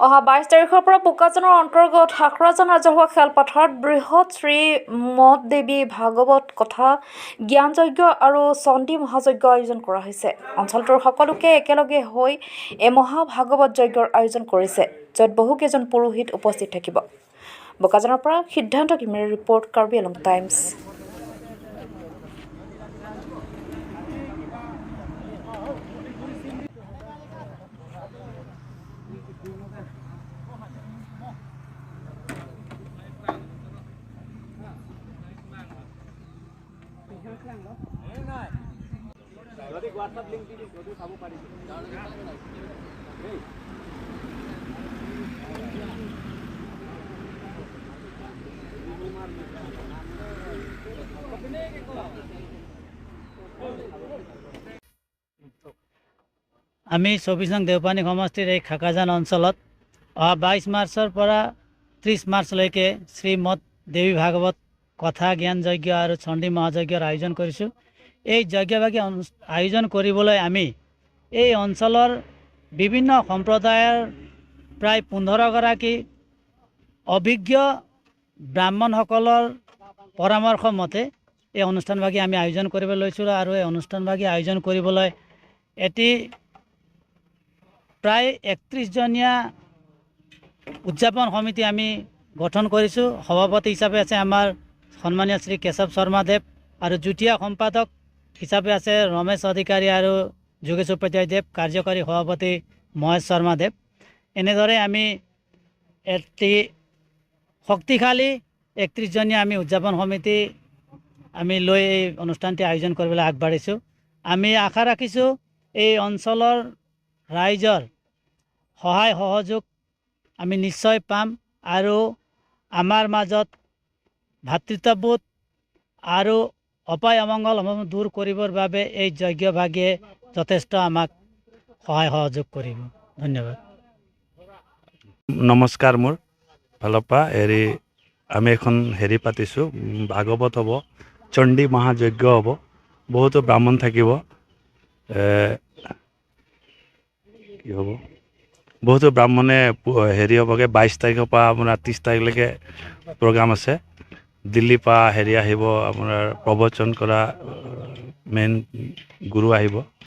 অহা 22 তাৰিখৰ পৰা বোকাজানৰ অন্তৰ্গত হাকৰাজান ৰাজহুৱা খেলপথাৰত বৃহৎ শ্ৰী মদ দেৱী ভাগৱত কথা জ্ঞানযজ্ঞ আৰু চণ্ডী মহাযজ্ঞ আয়োজন কৰা হৈছে। অঞ্চলটোৰ সকলোকে একেলগে হৈ এই মহাভাগৱত যজ্ঞৰ আয়োজন কৰিছে, য'ত বহুকেইজন পুৰোহিত উপস্থিত থাকিব। বোকাজানৰ পৰা সিদ্ধান্ত ঘিমিৰেৰ ৰিপৰ্ট, কাৰ্বি আংলং টাইমছ। আমি 24 নং দেওপানী সমষ্টিৰ এই খাকাজান অঞ্চলত অহা 22 মাৰ্চৰ পৰা 30 মাৰ্চলৈকে শ্ৰীমদ দেৱী ভাগৱত কথা জ্ঞান যজ্ঞ আৰু চণ্ডী মহাযজ্ঞৰ আয়োজন কৰিছোঁ। এই যজ্ঞভাগী আয়োজন কৰিবলৈ আমি এই অঞ্চলৰ বিভিন্ন সম্প্ৰদায়ৰ প্ৰায় 15 গৰাকী অভিজ্ঞ ব্ৰাহ্মণসকলৰ পৰামৰ্শ মতে এই অনুষ্ঠানভাগী আমি আয়োজন কৰিবলৈ লৈছোঁ। আৰু এই অনুষ্ঠানভাগী আয়োজন কৰিবলৈ এটি প্ৰায় 31 জনীয়া উদযাপন সমিতি আমি গঠন কৰিছোঁ। সভাপতি হিচাপে আছে আমাৰ সন্মানীয় শ্ৰী কেশৱ শৰ্মাদেৱ আৰু যুটীয়া সম্পাদক হিচাপে আছে ৰমেশ অধিকাৰী আৰু যোগেশ উপাধ্যায় দেৱ, কাৰ্যকৰী সভাপতি মহেশ শৰ্মাদেৱ। এনেদৰে আমি এটি শক্তিশালী 31 জনীয়া আমি উদযাপন সমিতি আমি লৈ এই অনুষ্ঠানটি আয়োজন কৰিবলৈ আগবাঢ়িছোঁ। আমি আশা ৰাখিছোঁ এই অঞ্চলৰ ৰাইজৰ সহায় সহযোগ আমি নিশ্চয় পাম আৰু আমাৰ মাজত ভাতৃত্ববোধ আৰু অপায় অমংগলসমূহ দূৰ কৰিবৰ বাবে এই যজ্ঞভাগীয়ে যথেষ্ট আমাক সহায় সহযোগ কৰিব। ধন্যবাদ। নমস্কাৰ, মোৰ ফালৰ পৰা হেৰি আমি এখন হেৰি পাতিছোঁ, ভাগৱত হ'ব, চণ্ডী মহাযজ্ঞ হ'ব, বহুতো ব্ৰাহ্মণ থাকিব, কি হ'ব, বহুতো ব্ৰাহ্মণে হেৰি হ'বগৈ। 22 তাৰিখৰ পৰা আপোনাৰ 30 তাৰিখলৈকে প্ৰগ্ৰাম আছে। দিল্লীৰ পৰা হেৰি আহিব, আপোনাৰ প্ৰবচন কৰা মেইন গুৰু আহিব।